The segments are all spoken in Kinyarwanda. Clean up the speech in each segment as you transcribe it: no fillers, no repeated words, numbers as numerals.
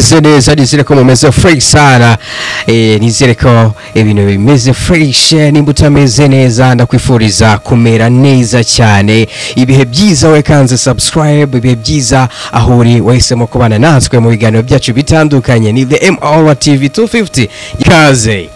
Meze neza, nizere ko mumeze fresh sana. Nizere ko ibintu bimeze fresh. Nimba utameze neza, ndakwifuriza kumera neza cyane. Ibihe byiza, we kanze subscribe. Ibihe byiza aho uri wahisemo kubana natwe mu biganiro byacu bitandukanye. Ni The MR TV 250. Ikaze,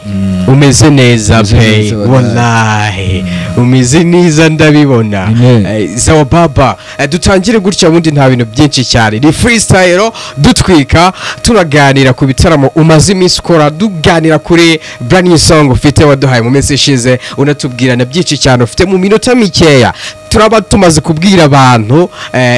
umeze neza? Umeze pe neza, wallahi. Wallahi umeze neza, ndabibona. Amen. Sawa baba. Dutangire gutya, ubundi nta bintu byinshi cyane, ni freestyle dutwika, turaganira ku bitaramo umaze iminsi ukora, tuganira kuri brand new song ufite waduhaye mu minsi ishize, unatubwira na byinshi cyane ufite. Mu minota mikeya turaba tumaze kubwira abantu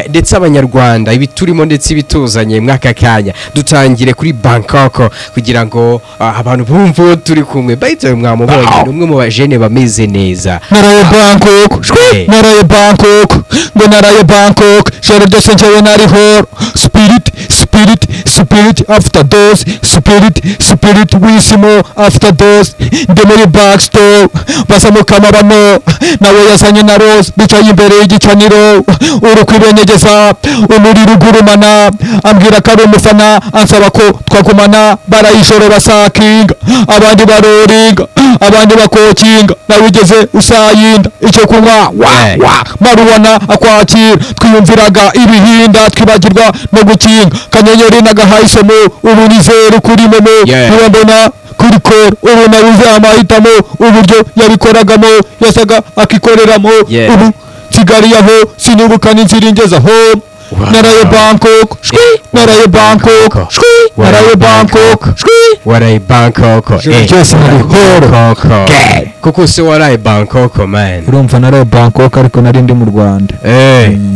ndetse abanyarwanda ibiturimo ndetse ibituzanye mw'aka kanya. Dutangire kuri Bangkok kugira ngo abantu bumve uwo turi kumwe. By the way, mwamubonye, ni umwe mu bajene bameze neza. Naraye Bangkok, shwi. Naraye Bangkok, ngo naraye Bangkok joro ryose, njyewe nari horo. Spirit, spirit, spirit after dose, spirit, spirit wisimo after dose. Ndi muri backstore, bazamuka amabano, nawe yazanye na rose, bicaye imbere y'igicaniro, urukwibenyegeza umuriro ugurumana. Ambwira ko ari umufana, ansaba ko twagumana. Barayijoro basakinga, abandi baroringa, abandi bakokinga, nawe ugeze usayinda icyo kunywa wa wa maruwana akwakira. Twiyumviraga ibihinda, twibagirwa no gukinga kanyenyeri n'agahayisomo. Ubu ni zeru kuri momo. Niba mbona kuri koro, ubu nabuze amahitamo. Uburyo yabikoragamo, yasaga akikoreramo. Ubu kigali aho sinibuka n'inzira ingeza home. Naraye Bangkok, shwi. Naraye Bangkok, shwi. Naraye Bangkok, shwi. Waraye Bangkok? Ijoro ryose nari horo. Bangkok kuko se waraye Bangkok, man? Urumva, naraye Bangkok ariko nari ndi mu Rwanda.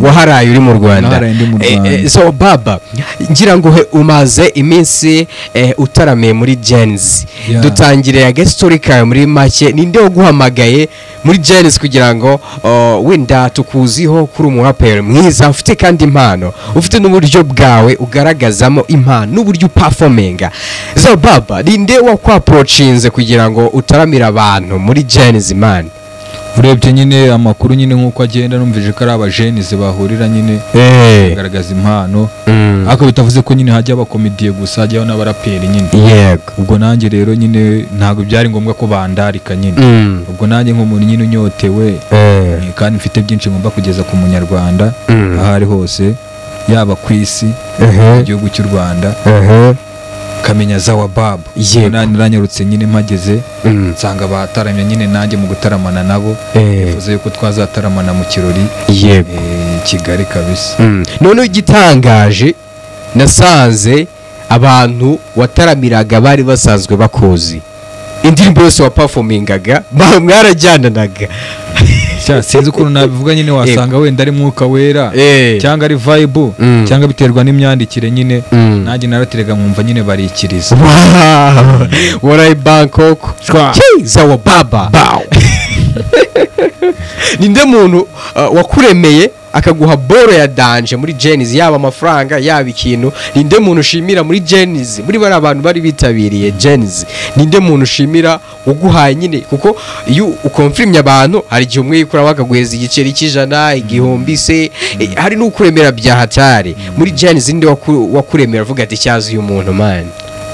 Waharaye uri mu Rwanda? Naharaye ndi mu Rwanda. So baba, ngira ngo umaze iminsi utaramiye muri Gen-Z. Dutangire agastory kawe muri make. Ninde waguhamagaye muri Gen-Z kugira ngo wenda tukuziho kuri umuraperi mwiza, ufite kandi impano, ufite n'uburyo bwawe ugaragazamo impano n'uburyo uperforminga? So baba, ninde wakwapproachinze kugira ngo utaramire abantu muri Gen-Z, man? Urebye nyine amakuru nyine nk'uko agenda, numvise ko ari abajenizi bahurira nyine bagaragaza impano, ariko bitavuze ko nyine hajya abakomediye gusa, hajyaho n'abaraperi nyine. Ubwo nanjye rero nyine ntabwo byari ngombwa ko bandarika nyine. Ubwo nanjye nk'umuntu nyine unyotewe kandi mfite byinshi ngomba kugeza ku munyarwanda aho ari hose, yaba ku isi, mu gihugu cy'u Rwanda, kamenya Zawa Babu. Naranyarutse nyine, mpageze nsanga bataramye nyine, nanjye mu gutaramana nabo bivuze yuko twazataramana mu kirori Kigali kabisa. Noneho igitangaje, nasanze abantu wataramiraga bari basanzwe bakuzi, indirimbo yose waperformingaga mwarajyananaga. Sha, sinzi ukuntu nabivuga nyine, wasanga wenda ari mwuka wera cyangwa ari vibe cyangwa biterwa n'imyandikire nyine. Nanjye naraterega nkumva nyine barikiriza. Wow, waraye Bangkok. Shwa. Chi, Zawa Baba, ninde muntu wakuremeye akaguha boro ya danger muri Gen-Z, yaba amafaranga, yaba ikintu? Ninde muntu ushimira muri Gen-Z, muri bari abantu bari bitabiriye Gen-Z? Ninde muntu ushimira uguhaye nyine? Kuko iyo ukonfirmye abantu, hari igihe umwe yikura bakaguheza igiceri cy'ijana, 1000 se, hari n'ukuremera bya hatari muri Gen-Z. Ninde wakuremera avuga ati: "Cyazi uyu muntu, man"?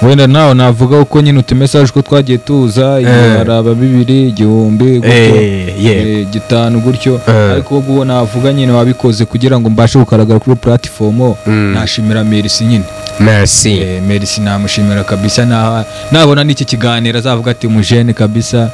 Wenda nawe navuga uko nyine utumesaje ko twagiye tuza, hari aba 2000, 1000 gutyo, 5 gutyo. Ariko ubwo navuga nyine wabikoze kugira ngo mbashe kugaragara kuri platform, nashimira Merci nyine. Merci. Merci namushimira kabisa, nabona n'iki kiganiro azavuga ati: "Umujene kabisa."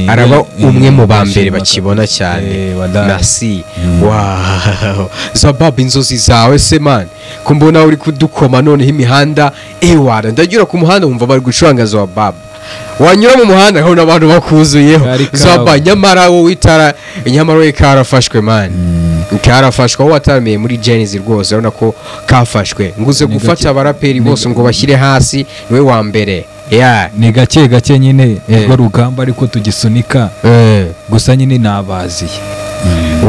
Araba umwe mu ba mbere ndashima bakibona kabisa. cyane. Wallahi. Merci. Wow, Zabab, inzozi zawe se, man, ko mbona uri kudukoma noneho imihanda? Ewana, ndagira ku muhanda wumva bari gucuranga Zabab, wanyura mu muhanda nkabona abantu bakuzuyeho. Kari kawe. Zaba, nyamara wowe itara, nyamara wowe karafashwe, man. Karafashwe aho wataramiye muri Gen-Z rwose, urabona ko kafashwe. Nguze Ni gufata abaraperi bose ngo bashyire hasi, niwe wa mbere, yeah. Ni gake gake nyine, nirwo rugamba ariko tugisunika. Gusa nyine nabaziye.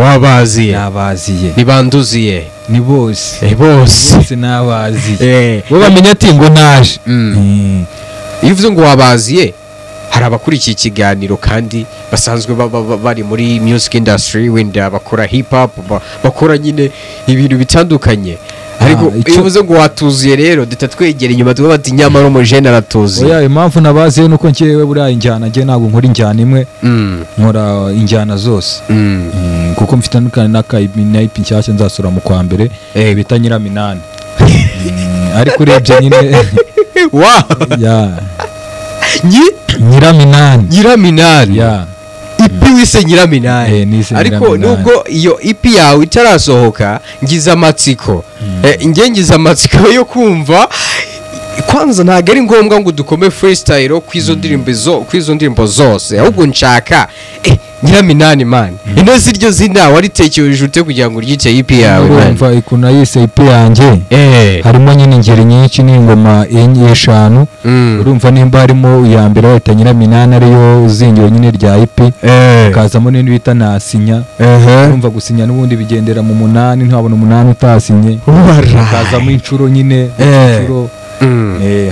Wabaziye? Nabaziye. Nibanduziye? Ni bose. Bose. Bose nabaziye. Bo bamenya ati ngo naje. Iyo uvuze ngo wabaziye, hari abakurikiye ikiganiro kandi basanzwe bari muri music industry, wenda bakora hip hop, bakora nyine ibintu bitandukanye. Hari Ariko iyo uvuze ngo watuzuye rero duhita twegera inyuma tuvuga bati nyamara umujene aratuzuye. Oya, impamvu nabaziye nuko njyewe buriya injyana njye ntabwo nkora injyana imwe, nkora injyana zose. Kuko mfite na EP nshyashya nzasura mu kwa mbere bita Nyiraminani. Ariko urebye nyine wow ya Nyiraminani. Nyiraminani. Ya EP wise Nyiraminani. Ariko nubwo iyo EP yawe itarasohoka ngize amatsiko, nge ngize amatsiko yo kumva. Kwanza ntabwo ari ngombwa ngo dukome freestyle kwizo ndirimbo zo kwizo ndirimbo zose, ahubwo nshaka Nyiraminani man. Ino ziryo zina waritekereje ute kugira ngo uryite EP yawe man? Urumva ikuna yise EP yanjye harimo nyine ingeri nyinshi n'ingoma 5. Urumva nimba harimo iya mbere bayita Nyiraminani ariyo zingiro nyine rya EP, hakazamo n'indi bita Nasinya. Urumva gusinya n'ubundi bigendera mu 8, ntabona 8 utasinye. Hakazamo inshuro nyine inshuro,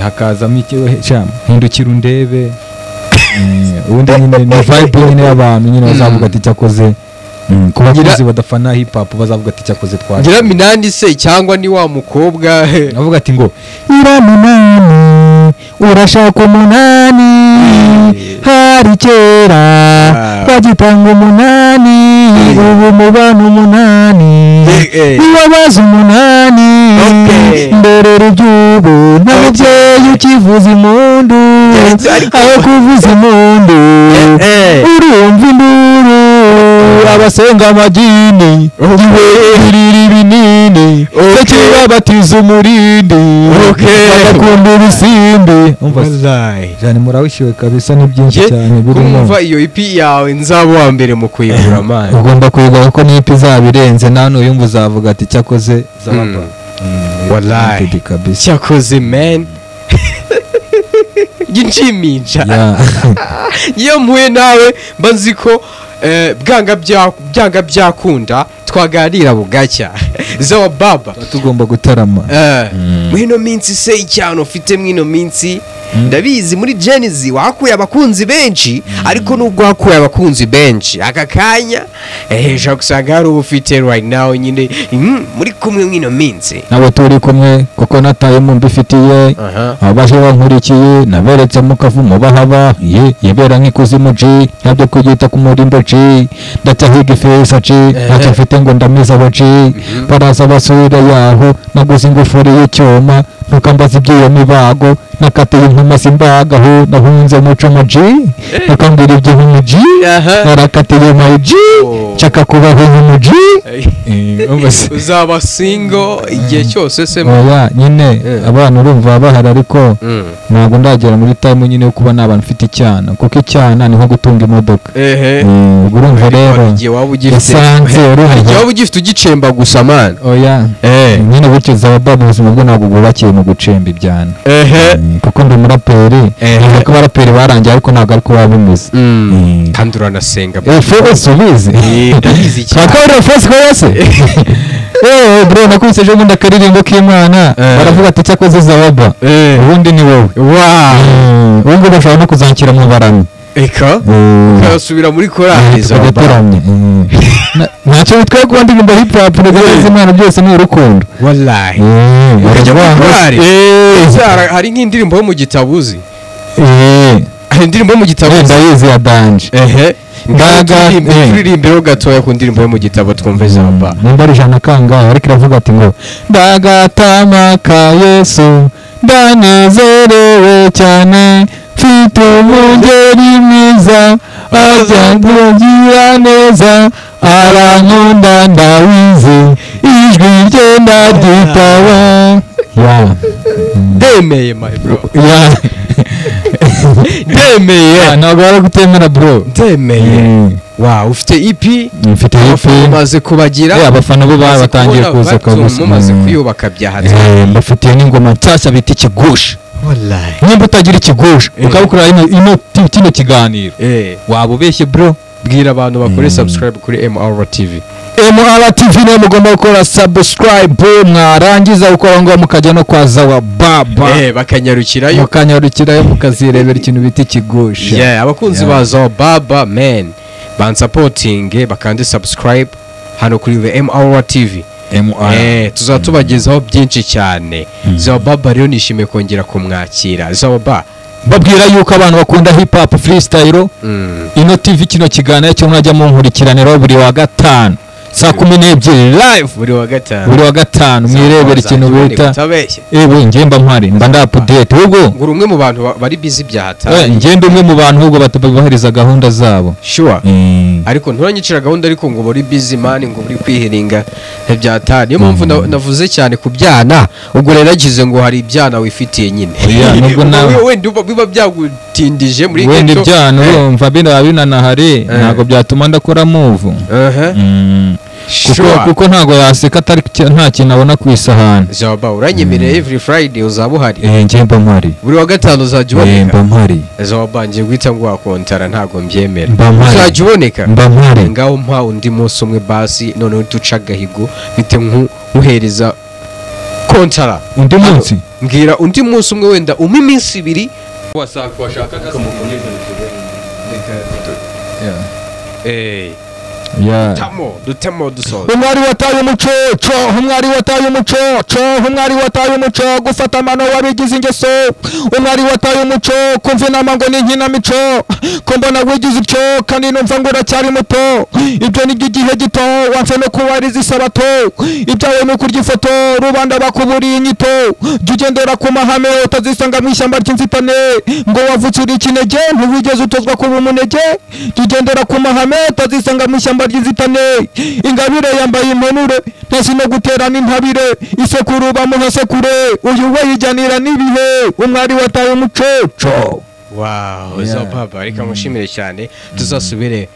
hakazamo hindukira undebe. Ubundi nyine ni vibe nyine y'abantu nyine bazavuga ati cyakoze, ku bakuzi badafana hip hop bazavuga ati cyakoze twaje. Nyiraminani se cyangwa ni wa mukobwa avuga ati ngo Nyiraminani urashaka 8, hari kera bagitanga 8, ubu mubana 8, nibabaza 8, ndorera iby'ubu nta mubyeyi ukivuza impundu, aho kuvuza impundu urumva induru, abasenga amagini iwe irira ibinini, bakibabatiza umurindi bagakunda urusimbi. Umva cyane murawishiwe kabisa, ni byinshi cyane birimo. Kumva iyo EP yawe nzaba wa mbere mu kuyigura man. Ugomba kuyigura kuko ni EP izabirenze, nta n'uyumva uzavuga ati cyakoze zababa. Wallahi cyakoze man. Ginshimisha iyo mpuye nawe mba nzi ko byanga byakunda twaganira bugacya. Zawa baba tugomba gutarama mwino minsi se icyano ufite mwino minsi. Ndabizi muri Gen-Z wakuye abakunzi benshi, ariko nubwo wakuye abakunzi benshi aka kanya ejo gusanga hari ufite right now nyine muri kumwe mwino minsi. Nabo turi kumwe kuko nataye mu mbifitiye, abaje bankurikiye naberetse mu kavumo bahaba yebera nk'ikuzimu G, ntabyo kugita ku murimbo G, ndacyahiga ifeza G, ntacyo mfite ngo ndamiza abo G, baraza basubira yaho naguze ingufuri y'icyuma, ntukambaza iby'iyo mibago, nakateye inkuma simbagaho, nahunze muco G, nakambira iby'inkumi G, narakateye my G, nshaka kubaho nk'umu G. Uzaba single igihe cyose se? Oya nyine abantu urumva bahari, ariko ntabwo ndagera muri time nyine yo kuba nabana mfite icyana, kuko icyana ni nko gutunga imodoka. Urumva rero igihe waba ugifite ugicemba gusa man. Oya nyine gutyo zaba baba ubuzima bwo ntabwo bwubakiye mu gucemba ibyana, kuko ndi umuraperi, ntabwo abaraperi barangiye ariko ntabwo ariko baba bimeze. Kandi uranasenga. Fose ubizi? Ndabizi cyane. Twakora fose kose. Bro nakubise ejo bundi akaririmbo k'Imana, baravuga ati cyakoze Zawaba ubundi ni wowe. Wow. Ubu ngubu bashobora no kuzankira mu baramyi. Eka ukasubira muri korali Zawaba. Ntacyo bitwaye kuba ndirimba hip hop n'uguheza Imana byose ni urukundo. Wallahi. Ukajya muri korali. Hari nk'indirimbo yo mu gitabo uzi? Hari indirimbo yo mu gitabo uzi? Ndayizi ya Danje. Turirimbiro gatoya ku ndirimbo yo mu gitabo twumve Zawaba. Nimba ari 100 kangahe ariko iravuga ati ngo ndagatama ka Yesu ndanezerewe cyane, mfite umugeri mwiza ajya neza, arankunda ndawize, ijwi rye ndaryitaba. Ndemeye my bro. Ndemeye. Ntabwo wari gutemera bro. Ndemeye. Wow, ufite EP? Mfite EP. Umaze kubagira? Abafana bo batangiye kuza kabisa. Mumaze kwiyubaka byahatse. Mbafitiye n'ingoma nshyashya bita ikigusha. Wallahi. Nimba utagira ikigusha ukabukora ino kino kiganiro, waba ubeshye bro. Bwira abantu bakore subscribe kuri MRTV. MRTV niyo mugomba gukora subscribe, mwarangiza gukora ngo mukajya no kwa Zawa Baba. Bakanyarukirayo. Mukanyarukirayo mukazirebera ikintu bita ikigusha. Abakunzi ba Zawa Baba man, bansapotinge bakande subscribe hano kuri the MRTV. MR. Tuzatubagezaho byinshi cyane. Zawababa rero nishimiye kongera kumwakira. Zawaba, Babwira yuko abantu bakunda hip hop freestyle, ino TV kino kiganiro cyo mwajya munkurikiranira buri wa gatanu saa 12 live, buri wa gatanu, buri wa gatanu mwirebera ikintu bita ewe ngemba mpari mba nda update ubwo nguri umwe mu bantu bari busy byahatari. Ngende umwe mu bantu ubwo batabahiriza gahunda zabo. Sure. Ariko nturanyicira gahunda ariko ngo buri busy man ngo buri kwihiringa byahatari. Niyo mpamvu navuze cyane ku byana, ubwo rero nagize ngo hari ibyana wifitiye nyine. Nubwo nawe wenda biba byagutindije muri wenda ibyana urumva bina binanahari ntago byatuma ndakora move. Kuko ntago yaseka atari nta kintu abona ku isahani. Zawaba uranyemereye every Friday uzaba uhari? Ngemba mpari. Buri wa gatanu uzajya uboneka? Mba mpari. Zawaba ngiye guhita ngo wakontara ntago mbyemera. Uzajya uboneka? Mba mpari. Ngaho mpa undi munsi umwe basi noneho duca agahigo bite nkuhereza kontara. Undi munsi? Mbwira undi munsi umwe wenda umwe iminsi ibiri. Washakaga Dutamo dusoza. Umwari wataye umuco, umwari wataye umuco, umwari wataye umuco, gufata amano wabigize ingeso. Umwari wataye umuco, kumva inama ngo ni inkinamico, ko mbona wigize utyo kandi numva ngo uracyari muto. Ibyo ni iby'igihe gito, wanse no kubariza isabato. Ibyawe ni ukurya ifoto, rubanda bakuburiye inyito. Jya ugendera ku mahame utazisanga mu ishyamba ry'inzitane. Ngo wavutse uri ikinege, ntiwigeze utozwa kuba umunege. Jya ugendera ku mahame utazisanga mu ishyamba ry'inzitane. Ingabire yambaye impenure, ntasi no guterana intabire. Isekuru bamuhasekure, uyu we yijyanira n'ibihe. Umwari wataye umuco. Wow, Zawababa reka mushimire cyane. Tuzasubire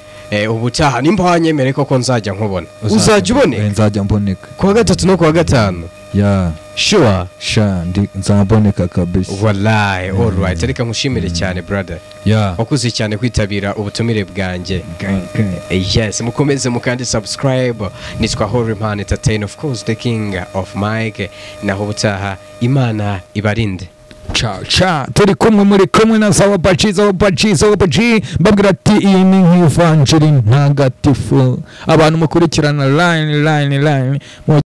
ubutaha nimba wanyemere koko nzajya nkubona. Uzajya uboneka? Nzajya mboneka. Kuwa gatatu no kuwa gatanu. Yeah. Sure. Sha nzaboneka kabisa. Wallahi, all right. Reka mushimire cyane brother. Yeah. Wakuze cyane kwitabira ubutumire bwanjye. Yes, mukomeze mukandi subscribe. Nitwa Horimhan Entertain, of course the king of mic. Naho ubutaha Imana ibarinde. Ciao ciao. Turi kumwe muri kumwe na Zawaba G, Zawaba G, Zawaba G. Mbabwira ati iyi ni nk'ivanjiri ntagatifu. Abantu mukurikirana line line line.